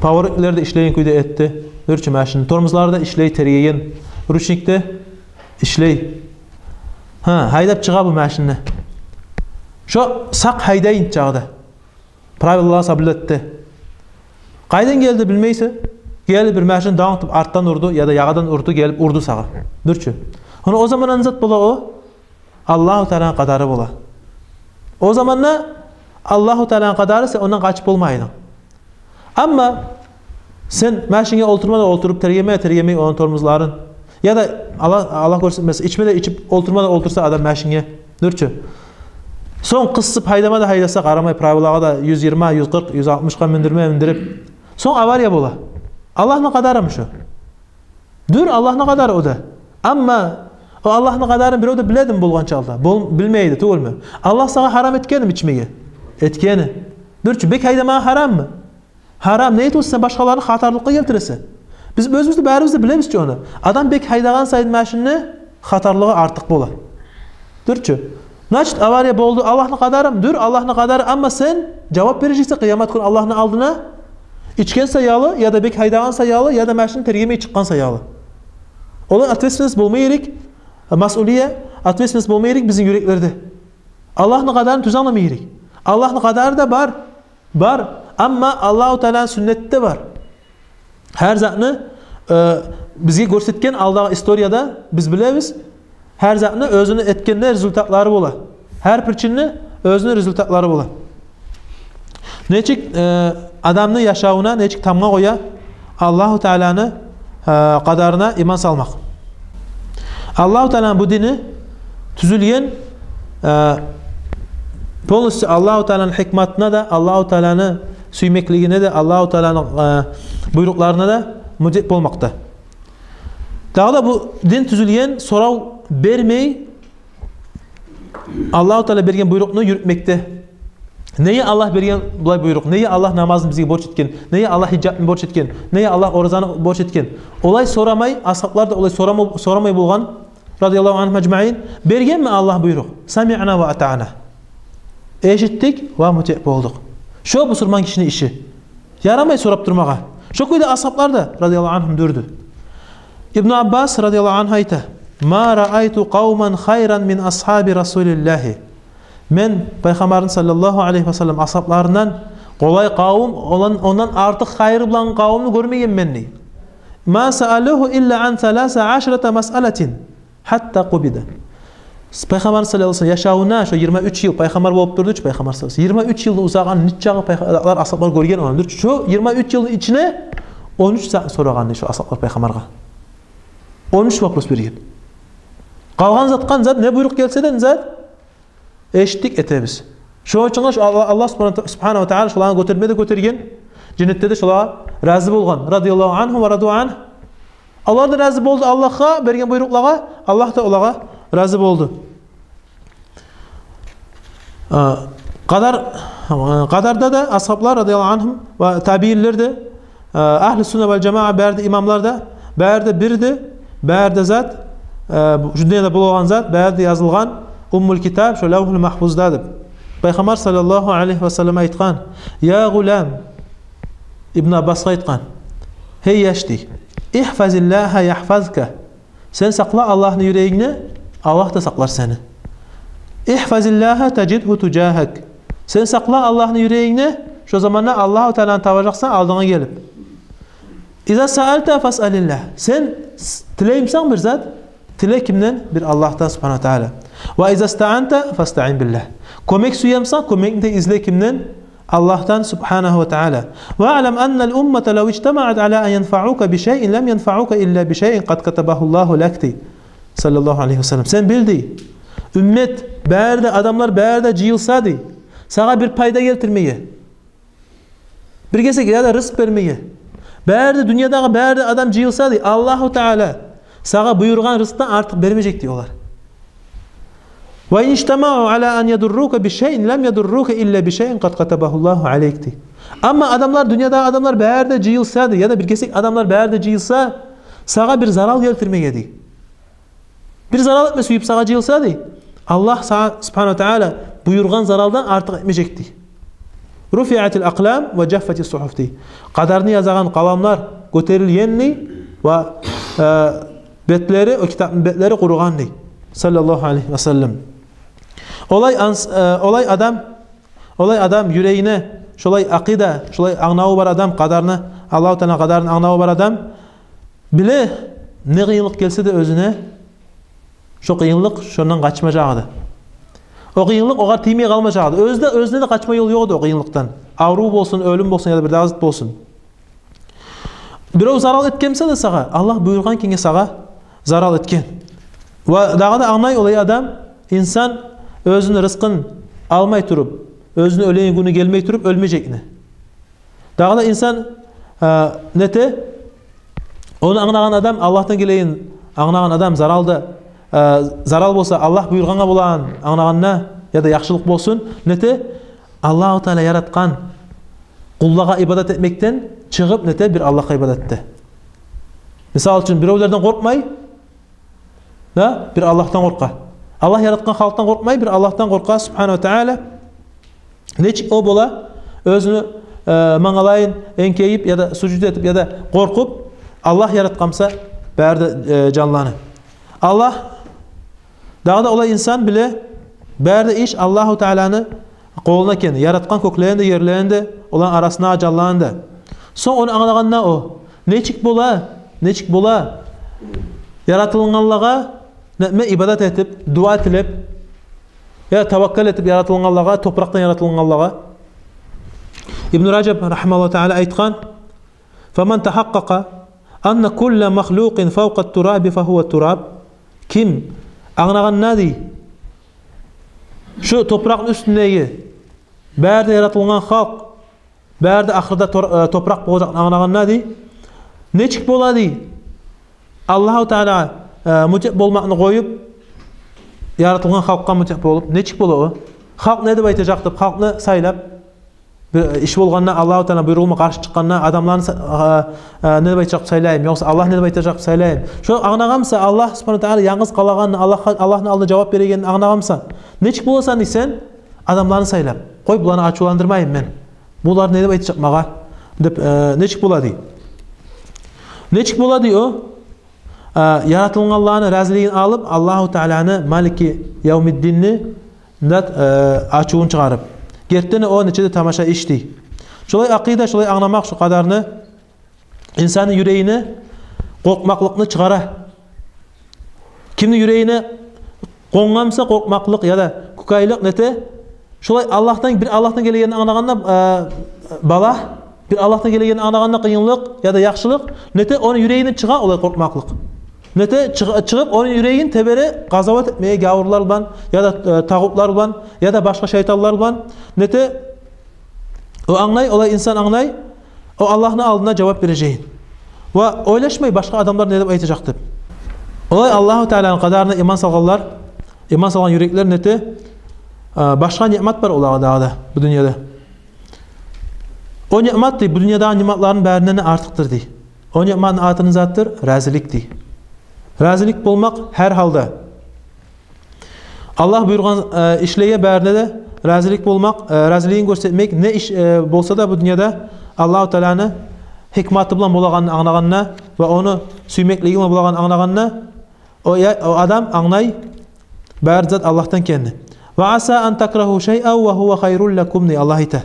Поворотлар да ишлейген кюйде этди. Дюр чю, машинни тормозлары да ишлей, тергеген. Ручник де ишлей. Гьа, гьайдап чыгъа бу машинни. Шо сакъ гьайдайын чагъы да. Правилалар соблюдать эте. Къайдан гелди билмейсен. Гелип бир машин данг этип артдан урду яда ягъадан урду, гелип урду сагъа. Дюр чю. Гьона о заманда не зат бола о? Аллагьу Тааляны къадары бола. О заманда Аллагьу Тааляны къадары, сен ондан къачып болмайдынг. Амма сен машинге олтурма да олтуруп, тергеме де тергемей ону тормозларын, яда Аллагь, Аллагь гёрсетмесин, ичме де ичип, олтурма да олтурса адам машинге, дюр чю. Сонг къысып гьайдама да гьайдаса, къарамай правилагъа да, юз йигирма, юз къыркъ, юз алтмышгъа миндирме миндирип, сонг авария бола. Аллагьны къадарымы шо? Дюр, Аллагьны къадары о да. Амма о Аллагьны къадарын бирев де биледими болгъан чагъда? Бол-, билмейди, тюгюлмю? Аллагь сагъа гьарам этгеними ичмеге? Этгени. Дюр чю, бек гьайдамагъа гьараммы? Гьарам. Не этесен сен, башгъаланы хатарлыкъгъа гелтиресен. Биз оьзюбюз де, барыбыз да билебиз чи ону. Адам бек гьайдагъан сайын машинни, хатарлыгъы артыкъ бола. Дюр чю. Значит, авария болду, Аллагьны къадарымы? Дюр, Аллагьны къадары, амма сен жавап бережексен къыямат гюн Аллагьны алдына, ичген саялы, яда бек гьайдагъан саялы, яда машинни тергемей чыкъгъан саялы. Олай ответственность болма герек, масъулия, ответственность болма герек бизин юреклерде. Аллагьны къадарын тюз англама герек. Аллагьны къадары да бар, бар. Амма Аллагьу Тааляны сюннети де бар. Гьар затны, э, бизге гёрсетген алдагъы историяда биз билебиз. Гьар затны оьзюню этгенде результатлары бола. Гьар причинни оьзюню результатлары бола. Нечик, э, адамны яшавуна нечик тамгъа къоя Аллагьу Тааляны, э, къадарына иман салмакъ. Аллагьу Тааляны бу дини тюзюлген, э, полностью Аллагьу Тааляны гьикматына да, Аллагьу Тааляны сюймеклигине де, Аллагьу Тааляны, э, буйрукъларына да мутиъ болмакъда. Дагъы да бу дин тюзюлген сорав бермей, Аллагьу Тааля берген буйрукъну юрютмекде. Неге Аллагь берген булай буйрукъ? Неге Аллагь намазны бизге борч этген? Неге Аллагь гьижапны борч этген? Неге Аллагь оразаны борч этген? Олай сорамай, асгьаблар да олай сорама-, сорамай болгъан, радияллагьу ангьум ажмаин. Бергенми Аллагь буйрукъ? «Самиъна ва атаъна». Эшитдик ва мутиъ болдукъ. Шо бусурман гишини иши. Ярамай сорап турмагъа. Шо кюйде асгьаблар да, радияллагьу ангьум, дюрдю. Ибну Аббас, радияллагьу ангьу, айта: «Ма раайту къавман хайран мин асгьаби Расулиллагьи». Мен Пайхаммарны, саллаллагьу алайгьи ва саллам, асгьабларындан къолай къавум, ондан, ондан артыкъ хайыр булан къавумну гёрмегенмен, дей. «Ма саалугьу илла ан саласа ашрата масъалатин». Гьатта къубида. Пайхаммар саллаллагьу алайгьи ва саллам яшавуна, шо йигирма уьч йыл пайхаммар болуп турду чу, пайхаммар саллаллагьу алайгьи ва саллам. Йигирма уьч йылны узагъын нечакъы пайха-, асгьаблар гёрген ону, дюр чю. Шо йигирма уьч йылны ичине он уьч зат сорагъан шо асгьаблар пайхаммаргъа. Он уьч вопрос берген. Къалгъан зат, къалгъан зат, не буйрукъ гелсе де, не зат, эшитдик, этебиз. Шону учун шо Аллагь, Аллагь субгьана-, субгьанагьу ва тааля шоланы гётерме де гётерген, женнетде де шолагъа рази болгъан. Радияллагьу ангьум ва раду ангь. Олар да рази болду Аллагьгъа берген буйрукълагъа, Аллагь да олагъа рази болду. А, къадар, а, къадарда да асгьаблар, радияллагьу ангьум, ва табиинлер де Э, агьлю сунна вал жамаа, бары да имамлар да, бары да бирди, бары да зат, э, бу, шу дюньяда болагъан зат, бары да язылгъан Уммул Китаб, шо Лавгьул Магьфузда деп. Пайхаммар саллаллагьу алайгьи ва саллам айтгъан: «Я гъулам», Ибну Аббасгъа айтгъан: «Гьей яш, – дей, – ихфазиллагьа ягьфазка». Сен сакъла Аллагьны юрегингде, Аллагь да сакълар сени. «Ихфазиллагьа тажидгьу тужагьак». Сен сакъла Аллагьны юрегингде, шо заманда Аллагьу Тааланы табажакъсан алдынга гелип. «Иза саалта фасалиллагь». Сен с-, тилеймисен бир зат, тиле кимден? Бир Аллагьдан, субгьанагьу ва таала. «Ва иза стаанта фастаин биллагь». Кёмек сюемисен, кёмекни де изле кимден? Аллагьдан, субгьанагьу ва таала. «Ва алам аннал уммата лав ижтамаат ала ан янфаука бишайин лам янфаука илла бишайин къад катабагьуллагьу лак», – дей, саллаллагьу алайгьи ва саллам. Сен бил, – дей, – уммат, бары да адамлар, бары да жыйылса, – дей, – сагъа бир пайда гелтирмеге, бир гесек яда рызкъ бермеге, бары да дюньядагъы бары да адам жыйылса, – дей, – Аллагьу Таала сагъа буюргъан рызкъдан артыкъ бермежек, – дей, – олар. «Ва ин ижтамау ала ан ядуррука бишайин лам ядуррука илла бишайин къад катабагьуллагьу алайк», – дей. Амма адамлар, дюньядагъы адамлар бары да жыйылса, – дей, – яда бир гесек адамлар бары да жыйылса, сагъа бир зарал гелтирмеге, – дей, – бир зарал этме сююп сагъа жыйылса, – дей, – Аллагь сагъа, субгьанагьу ва таала, буюргъан заралдан артыкъ этмежек, – дей. «Руфиатил акълам ва жаффатис сугьуф», – дей. Къадарны язагъан къаламлар гётерилген, – дей, – ва, э, бетлери, о китапны бетлери къуругъан, – дей, саллаллагьу алайгьи ва саллам. Олай анс-, э, олай адам, олай адам юрегине шолай акъида, шолай англаву бар адам, къадарны, Аллагьу Тааланы къадарны англаву бар адам биле, не къыйынлыкъ гелсе де оьзюне, шо къыйынлыкъ шондан къачмажакъ эди. О къыйынлыкъ огъар тиймей къалмажакъ эди. Оьзю де, оьзюне де къачма ёл ёкъ эди о къыйынлыкъдан. Аврув болсун, оьлюм болсун, яда бир дагъы зат болсун. Бирев зарал этгенмиса да сагъа, Аллагь буюргъан экенге сагъа зарал этген. Ва дагъы да англай олай адам, инсан оьзюню рызкъын алмай туруп, оьзюню оьлеген гюню гелмей туруп оьлмежекни. Дагъы да инсан, э, нете, ону англагъан адам, Аллагьдан гелегенин англагъан адам, зарал да, э, зарал болса Аллагь буюргъангъа болагъанын англагъанда, яда яхшылыкъ болсун, нете, Аллагьу Таала яратгъан къуллагъа ибадат этмекден чыгъып, нете, бир Аллагьгъа ибадат эте. Мисал учун, биревлерден къоркъмай, да, бир Аллагьдан къоркъа. Аллагь яратгъан халкъдан къоркъмай, бир Аллагьдан къоркъа, субгьанагьу ва таала. Нечик о бола, оьзюню, э, мангалайын энкейип, яда сужуд этип, яда къоркъуп, Аллагь яратгъанмыса бары да, э, жанланы. Аллагь, дагъы да олай инсан биле, бары да иш Аллагьу Тааланы къолунда экенни, яратгъан кёклени де, ерлени де, оланы арасындагъы жанланы да. Сонг ону англагъанда о, нечик бола, нечик бола яратылгъанлагъа, не, ибадат этип, дуа тилеп, я таваккал этип яратылгъанлагъа, топуракъдан яратылгъанлагъа. Ибну Ражаб, рагьимагьуллагьу таала, айтгъан: «Фаман тагьакъкъакъа анна кулла махлукъин фавкъат тураби фагьува тураб». Ким англагъанда, дей, шу топуракъны уьстюндеги бары да яратылгъан халкъ, бары да ахырда тор-, э, топуракъ болажакъны англагъанда, дей, нечик бола, дей, Аллагьу Таалагъа, э, мутиъ болмакъны къоюп, яратылгъан халкъгъа мутиъ болуп, нечик бола о? Халкъ не деп айтажакъ деп, халкъны сайлап, бир иш болгъанда, Аллагьу Таала буйругъуна къаршы чыкъгъанда, адамланы са-, э, э, не деп айтажакъ деп сайлайым, ёкъса Аллагь не деп айтажакъ деп сайлайым. Шо англагъанмыса, Аллагь субгьанагьу ва таала янгыз къалагъанны, Аллагь, Аллагьны алдында жавап берегенни англагъанмыса, нечик боласан, дей, сен адамланы сайлап? Къой, буланы ачувландырмайым мен. Булар не деп айтажакъ магъа? Деп, э, нечик бола, дей? Нечик бола, дей, о? Э, яратылгъанланы разилигин алып, Аллагьу Тааланы, Малики Явмиддинни, мындат, э, ачувун чыгъарып. Гертиден о нече де тамаша иш, дей. Шолай акъида, шолай англамакъ шу къадарны инсанны юрегине къоркъмакълыкъны чыгъара. Кимни юрегине къонгъанмыса къоркъмакълыкъ яда кукайлыкъ, нете, шолай Аллагьдан, бир Аллагьдан гелегенни англагъанда, э, балагь, бир Аллагьдан гелегенни англагъанда къыйынлыкъ яда яхшылыкъ, нете, ону юрегинден чыгъа олай къоркъмакълыкъ. Нете, чыгъ-, чыгъып, ону юрегин тебере къазават этмеге гавурлар булан, яда, э, тагъутлар булан, яда башгъа шайтанлар булан. Нете, о англай, олай инсан англай, о Аллагьны алдында жавап бережегин. Ва ойлашмай башгъа адамлар не деп айтажакъ деп. Олай Аллагьу Тааланы къадарына иман салгъанлар, иман салгъан юреклер, нете, э, башгъа ниъмат бар олагъа дагъы да бу дюньяда. О ниъмат, дей, бу дюньядагъы ниъматланы барындан да артыкъдыр, дей. О ниъматны аты не затдыр? Разилик, дей. Разилик болмакъ гьар гьалда. Аллагь буюргъан, э, ишлеге барына да разилик болмакъ, э, разилигин гёрсетмек, не иш, э, болса да бу дюньяда Аллагьу Тааланы гьикматы булан болагъанын англагъанда ва ону сюймеклиги булан болагъанын англагъанда, о я-, о адам англай бары зат Аллагьдан экенни. «Ва аса ан такрагьу шайъан ва гьува хайрун лакум», дей Аллагь айта.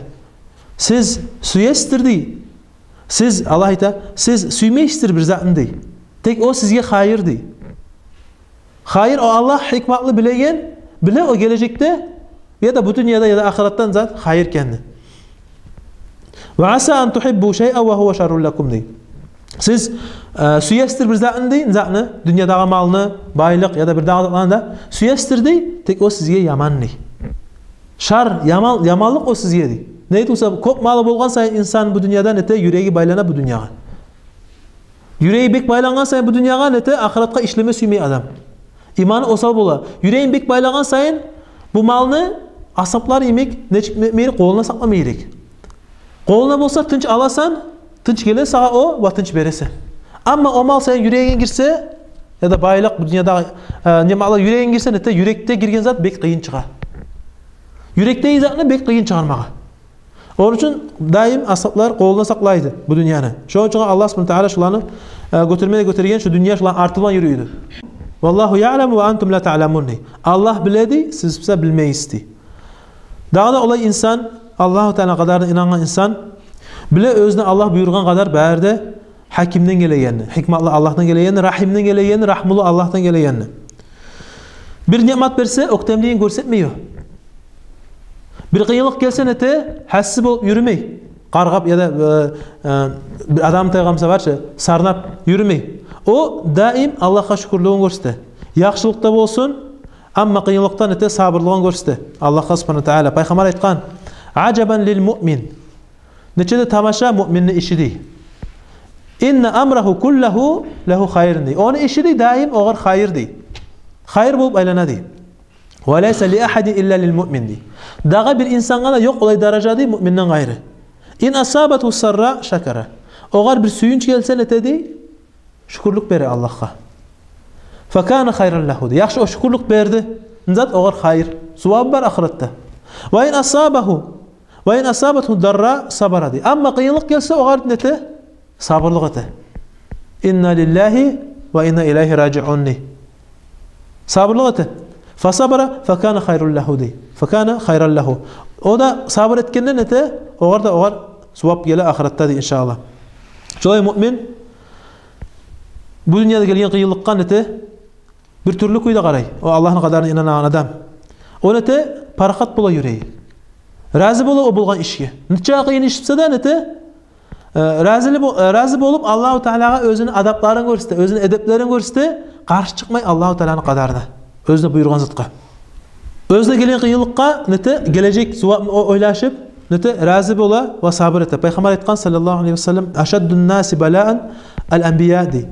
Сиз сюесиздир, дей. Сиз, Аллагь айта, сиз сюймейсиздир бир затны, дей. Тек о сизге хайыр, дей. Хайыр, о Аллагь гьикматлы, билеген, биле о гележекде, яда бу дюньяда, яда ахыратда не зат хайыр экенни. «Ва аса ан тугьиббу шайъан ва гьува шаррун лакум», дей. Сиз, э, сюесиздир бир затны, дей, затны, дюньядагъы малны, байлыкъ яда бирдагъы затланы да сюесиздир, дей, тек о сизге яман, дей. Шар, яман, яманлыкъ о сизге, дей. Неге тюгюл буса, кёп малы болгъан сайын инсан бу дюньяда, нете, юреги байлана бу дюньягъа. Юреги бек байлангъан сайын бу дюньягъа, нете, ахыратгъа ишлеме сюймей адам. Иманы осал бола. Юрегин бек байлагъан сайын бу малны асгьаплар йимик нечик этме герек, къолуна сакълама герек. Къолунга болса тынч аласан, тынч геле сагъа о ва тынч бересен. Амма о мал сени юрегинге гирсе, яда байлыкъ, бу дюньядагъы, э, ниъматлар юрегинге гирсе, нете, юрекде гирген зат бек къыйын чыгъа. Юрекдеги затны бек къыйын чыгъармагъа. Ону учун даим асгьаплар къолуна сакълайды бу дюньяны. Шону учун Аллагь субгьанагьу ва тааля шуланы, э, гётерме де гётерген, шу дюнья шуланы арты булан юрюйдю. «Валлагьу яъламу ва антум ла таъламун», дей. Аллагь биле, дей, сиз буса билмейсиз, дей. Дагъы да олай инсан, Аллагьу Тааля къадарына инангъан инсан, биле оьзюне Аллагь буюргъан къадар бары да Гьакимден гелегенни, гьикматлы Аллагьдан гелегенни, Рагьимден гелегенни, рагьмулу Аллагьдан гелегенни. Бир ниъмат берсе, оьктемлигин гёрсетмей о. Бир къыйынлыкъ гелсе, нете, гьасси болуп юрюмей. Къаргъап яда, э, э, бир адам тайгъан буса, барча сарнап юрюмей. О даим Аллагьгъа шюкюрлюгюн гёрсете. Яхшылыкъда болсун, амма къыйынлыкъда, нете, сабурлугъун гёрсете Аллагьгъа субгьанагьу ва тааля. Пайхаммар айтгъан: «Ажабан лил муъмин». Нече де тамаша муъминни иши, дей. «Инна амрагьу куллагьу лагьу хайрун», дей. Ону иши, дей, даим огъар хайыр, дей. Хайыр болуп айлана, дей. «Ва лайса ли ахьадин илла лил муъмин», дей. Дагъы бир инсангъа да ёкъ олай даража, дей, муъминден къайры. «Ин асабатгьу сарра шакара». Огъар бир сююнч гелсе, нете, дей, шюкюрлюк бере Аллагьгъа. «Факана хайран лагьу», дей. Яхшы, о шюкюрлюк берди. Не зат, огъар хайыр, сувабы бар ахыратда. «Ва ин асабагьу, ва ин асабатгьу дарра сабара», дей. Амма къыйынлыкъ гелсе, огъар, нете, сабурлукъ эте. «Инна лиллагьи ва инна илайгьи ражиъун», дей. Сабурлукъ эте. «Фасабара факана хайран лагьу», дей. «Факана хайран лагьу». О да сабур этгенде, нете, огъар да, огъар сувап геле ахыратда, дей, иншааллагь. Шолай муъмин бу дюньяда гелген къыйынлыкъгъа, нете, бир тюрлю кюйде къарай. О Аллагьны къадарына инанагъан адам. О, нете, парахат бола юреги. Рази бола о болгъан ишге. Нече къыйын иш буса да, нете, э, разили бо-, э, рази болуп, Аллагьу Таалягъа оьзюню адапларын гёрсете, оьзюню эдеплерин гёрсете, къаршы чыкъмай Аллагьу Тааланы къадарына, оьзюне буюргъан затгъа. Оьзюне гелген къыйынлыкъгъа, нете, гележек сувапны о-, ойлашып, нете, рази бола ва сабур эте. Пайхаммар айтгъан, саллаллагьу алайгьи ва саллам: «Ашаддун наси балаан ал анбия», дей.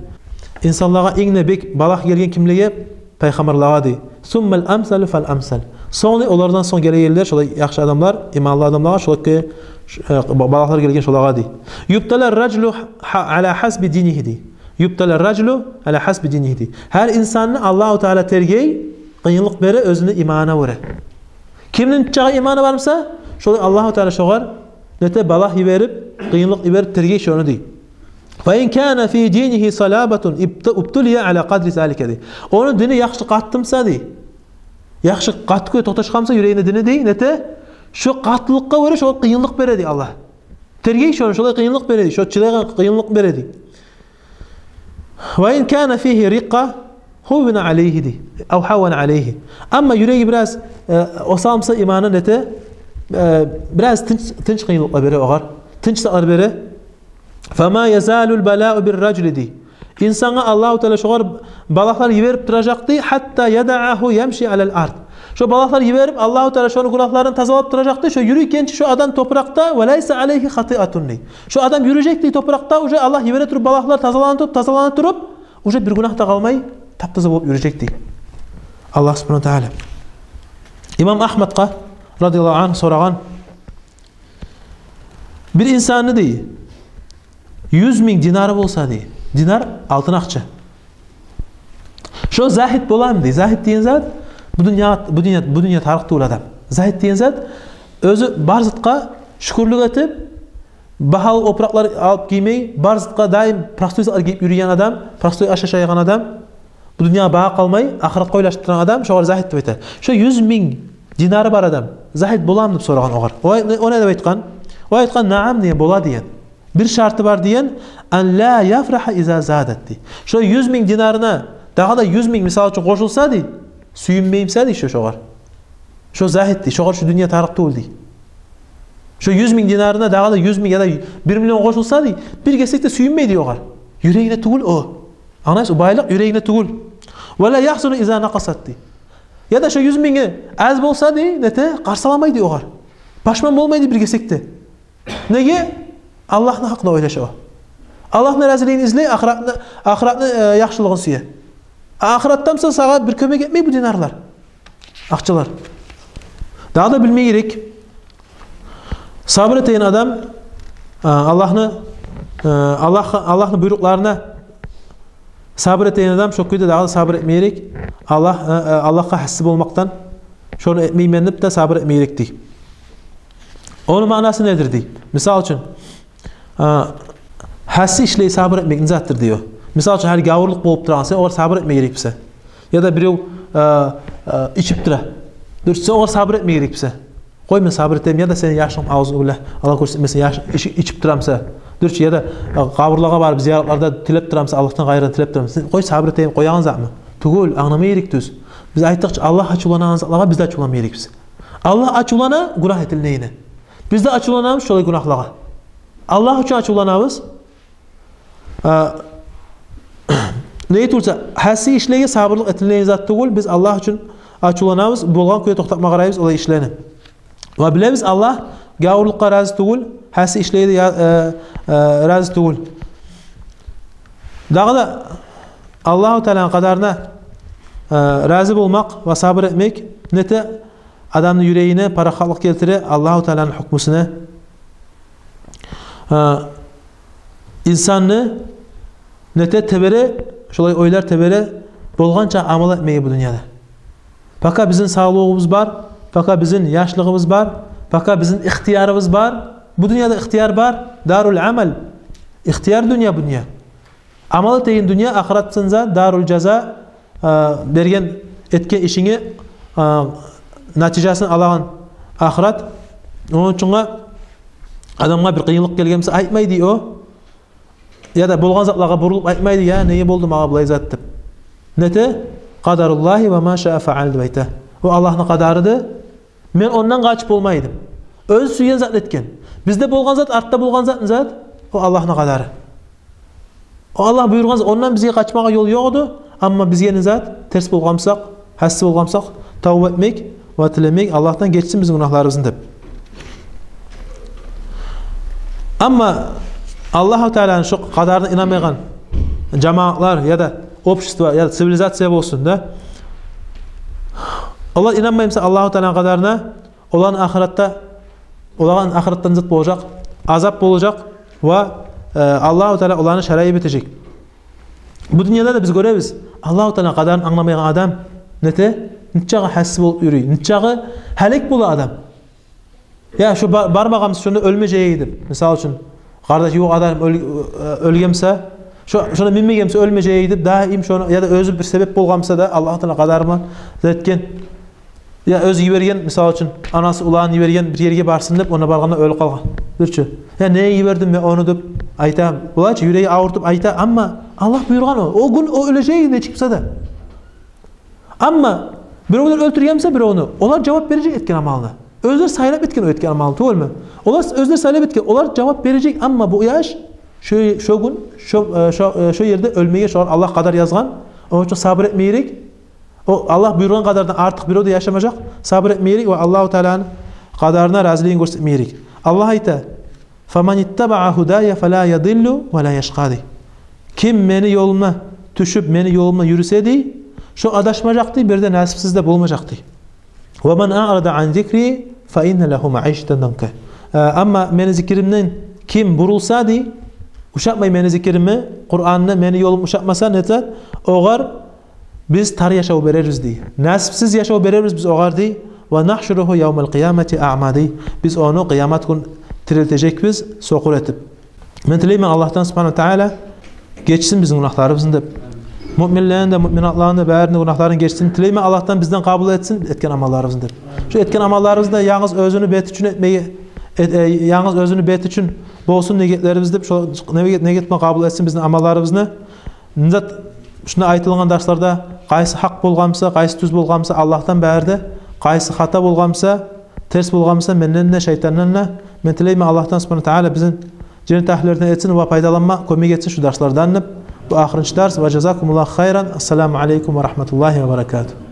Инсанлагъа инг де бек балагь гелген кимлеге? Пайхаммарлагъа, дей. «Суммал амсалу фал амсал». Сонг, дей, олардан сонг гелегенлер, шолай яхшы адамлар, иманлы адамлагъа, шолай ки, э, ба-, балагьлар гелген шолагъа, дей. «Юбтала ражулу гьа-, ала гьасби динигьи», дей. «Юбтала ражулу ала гьасби динигьи», дей. Гьар инсанны Аллагьу Таала тергей, къыйынлыкъ бере оьзюню иманына гёре. Кимни нечакъы иманы бар буса, шолай Аллагьу Таала шогъар, нете, балагь йиберип, къыйынлыкъ йиберип тергей шону, дей. «Фа ин кана фи динигьи салабатун ибт-, убтулия ала къадри залика», дей. Ону дини яхшы къатты буса, дей. Яхшы къатты кюйде токъташгъан буса юрегинде дини, дей, нете, шо къаттылыкъгъа гёре шогъар къыйынлыкъ бере, дей, Аллагь. Тергей шону, шолай къыйынлыкъ бере, дей, шо чыдайгъан къыйынлыкъ бере, дей. «Ва ин кана фигьи рикъа гьуввина алайгьи», дей. «Ав гьаввана алайгьи». Амма юреги бираз, э, осал буса иманы, нете, э, бираз тынч, тынч къыйынлыкъла бере огъар. Тынч затлар бере. «Фама язалул балау бир ражули», дей. Инсангъа Аллагьу Таала шогъар балагьлар йиберип туражакъ, дей, «гьатта ядаагьу ямши алал ард». Шо балагьлар йиберип, Аллагьу Таала шону гюнагьларын тазалап туражакъ, дей, шо юрюйгенче шо адам топуракъда, «ва лайса алайгьи хатиатун», дей. Шо адам юрюжек, дей, топуракъда, уже Аллагь йибере туруп балагьлар, тазалана туруп, тазалана туруп, уже бир гюнагь да къалмай, таптаза болуп юрюжек, дей. Аллагь субгьанагьу ва тааля. Имам Агьмадгъа, радияллагьу ангьу, сорагъан: Бир инсанны, дей, юз минг динары болса, дей, динар — алтын акъча. Шо загьит боламы, дей? Загьит деген зат — бу дюнья, бу дюнья, бу дюнья тарыкъ тюгюл адам. Загьит деген зат — оьзю бар затгъа шюкюрлюк этип, багьалы опуракълар алып гиймей, бар затгъа даим простой затлар гийип юрюйген адам, простой аш ашайгъан адам, бу дюньягъа багъып къалмай, ахыратгъа ойлашып турагъан адам, шогъар загьит деп айта. Шо юз минг динары бар адам загьит боламы деп сорагъан огъар. О, о не деп айтгъан? О айтгъан: «Наам», — деген, — «бола», — деген. «Бир шарты бар», — деген: «Ан ла яфрагьа иза задат», — дей. Шо юз минг динарына дагъы да юз минг, мисал учун, къошулса, дей, сююнмей буса, дей, шо шогъар. Шо загьит, дей, шогъар шо дюнья тарыкъ тюгюл, дей. Шо юз минг динарына дагъы да юз минг яда бир миллион къошулса, дей, бир гесек де сююнмей, дей, огъар. Юрегине тюгюл о. Англайсыз, о байлыкъ юрегине тюгюл. «Ва ла яхзуну иза накъасат», — дей. Яда шо юз минги аз болса, дей, нете, къарсаламай, дей, огъар. Пашман болмай, дей, бир гесек де. Неге? Аллагьны гьакъында ойлаша о. Аллагьны разилигин излей, ахыратны, ахыратны, э, яхшылыгъын сюе. Ахыратда буса сагъа бир кёмек этмей бу динарлар, акъчалар. Дагъы да билме герек. Сабур этеген адам, э, Аллагьны, э, Аллагь, Аллагьны буйрукъларына сабур этеген адам шо кюйде дагъы да сабур этме герек. Аллагь, э, э, Аллагьгъа гьасси болмакъдан, шону этмеймен деп де сабур этме герек, дей. Ону маънасы недир, дей? Мисал учун, э, гьасси ишлей сабур этмек не затдыр, дей о. Мисал учун, гьали гявурлукъ болуп турагъан, сен огъар сабур этме герек буса. Яда бирев, э, э, ичип тура. Дурчу, сен огъар сабур этме герек буса. Къой, мен сабур этейим, яда сени яшынг, аузубиллагь, Аллагь гёрсетмесин, яш-, ичи-, ичип турамса. Дурчу, яда, э, къабурлагъа барып, зияратларда тилеп турамса, Аллагьдан къайры тилеп турамса. Сен къой, сабур этейим, къоягъан затмы? Тюгюл, англама герек тюз. Биз айтдыкъ чы, Аллагь ачувланагъан затлагъа биз де ачувланма герекбиз. Аллагь ачувлана гюнагь этилгенге. Биз де ачувланабыз шолай гюнагьлагъа. Аллагь учун ачувланабыз. А, не айтылса, гьасси ишлеге сабурлукъ этилеген зат тюгюл, биз Аллагь учун ачувланабыз, болгъан кюйде токътатма къарайбыз олай ишлени. Ва билебиз, Аллагь гявурлукъгъа рази тюгюл, гьасси ишлеге де я-, э, э, рази тюгюл. Дагъы да Аллагьу Тааланы къадарына, э, рази болмакъ ва сабур этмек нете, адамны юрегине парахатлыкъ гелтире, Аллагьу Тааланы гьукмусуна. Э, инсанны нете, тебере, шолай ойлар тебере, болгъанча амал этмеге бу дюньяда. Пока бизин савлугъубуз бар, пока бизин яшлыгъыбыз бар, пока бизин ихтиярыбыз бар, бу дюньяда ихтияр бар, дарул амал, ихтияр дюнья бу дюнья. Амал этеген дюнья, ахыратсынза дарул жаза, а, берген, этген ишинге, а, натижасын алагъан ахырат. Ону учун адамгъа бир къыйынлыкъ гелген буса, айтмай, дей, о. Яда болгъан затлагъа бурулуп айтмай, дей: «Я, неге болду магъа булай зат?» — деп. Нете? «Къадаруллагьи ва ма шаа фаал», — деп айта. О Аллагьны къадары эди, мен ондан къачып болмай эдим. Оьзю сюйген затны этген. Бизде болгъан зат, артда болгъан зат не зат? О Аллагьны къадары. О Аллагь буюргъан зат, ондан бизге къачмагъа ёл ёкъ эди. Амма бизге не зат? Терс болгъан бусакъ, гьасси болгъан бусакъ, тавба этмек ва тилемек Аллагьдан гечсин бизин гюнагьларыбызны деп. Амма Аллагьу Тааланы шо къадарына инанмайгъан жамаатлар яда общество, яда цивилизация болсун да, олар инанмай буса Аллагьу Тааланы къадарына, оланы ахыратда, олагъа ахыратда зат болажакъ, азап болажакъ ва, э, Аллагьу Таала оланы шарайы битежек. Бу дюньяда да биз гёребиз, Аллагьу Тааланы къадарын англамайгъан адам нете, нечакъы гьасси болуп юрюй, нечакъы гьалек бола адам. Я, шо бар-, бармагъан буса, шонда оьлмежек эди деп. Мисал учун, къардаш, ювукъ адам оьл-, э, оьлген буса, шо-, шонда минмеген буса, оьлмежек эди деп, даим шону, яда оьзю бир себеп болгъан буса да, Аллагьу Таала къадары булан зат этген. Я оьзю йиберген, мисал учун, анасы уланын йиберген бир ерге барсын деп, онда баргъанда оьлюп къалгъан. Дюр чю. Я неге йибердим мен ону деп айта. Булай чы юреги авуртуп айта, амма Аллагь буюргъан о. О гюн о оьлежек эди нечик буса да. Амма биревлер оьлтюрген буса биревню, олар жавап бережек этген амалына. Оьзлер сайлап этген о этген амалны, тюгюлмю? Олар оьзлер сайлап этген, олар жавап бережек, амма бу яш шо, шо гюн, шо, э, шо, э, шо ерде оьлмеге шогъар Аллагь къадар язгъан. Ону учун сабур этме герек. О Аллагь буюргъан къадардан артыкъ бирев де яшамажакъ. Сабур этме герек ва Аллагьу Тааланы къадарына разилигин гёрсетме герек. Аллагь айта: «Фаман иттабаа гьудая фала ядиллу ва ла яшкъа», — дей. Ким мени ёлума тюшюп, мени ёлумда юрюсе, дей, шо адашмажакъ, дей, бир де насипсиз де болмажакъ, дей. «Ва ман аърада ан зикри фа инна лагьу маишатан данка». Э, амма мени зикиримден ким бурулса, дей, ушатмай мени зикиримни, Къуранны, мени ёлум ушатмаса, не этер? Огъар биз тар яшав берербиз, дей. Насипсиз яшав берербиз биз огъар, дей. «Ва нахшуругьу явмал къиямати аъма», дей. Биз ону къыямат гюн тирилтежекбиз сокъур этип. Мен тилеймен Аллагьдан субгьанагьу ва таала гечсин бизин гюнагьларыбызны деп. Муъминлени де, муъминатланы да барын да гюнагьларын гечсин. Тилеймен Аллагьдан бизден къабул этсин этген амалларыбызны деп. Шу этген амалларыбызны да янгыз оьзюню бети учун этмеге, эт-, э, янгыз оьзюню бети учун болсун негетлерибиз деп, шо негет, негет булан къабул этсин бизин амалларыбызны. Низат, шунда айтылгъан дарсларда къайсы гьакъ болгъан буса, къайсы тюз болгъан буса, Аллагьдан бары да, къайсы хата болгъан буса, терс болгъан буса, менден де, шайтандан да. Мен тилеймен Аллагьдан субгьанагьу ва таала бизин женнет агьлюлерден этсин ва пайдаланма кёмек этсин шу дарслардан деп. Бу ахырынчы дарс. Ва жазакумуллагьу хайран. Ассаламу алейкум ва рагьматуллагьи ва баракатугь.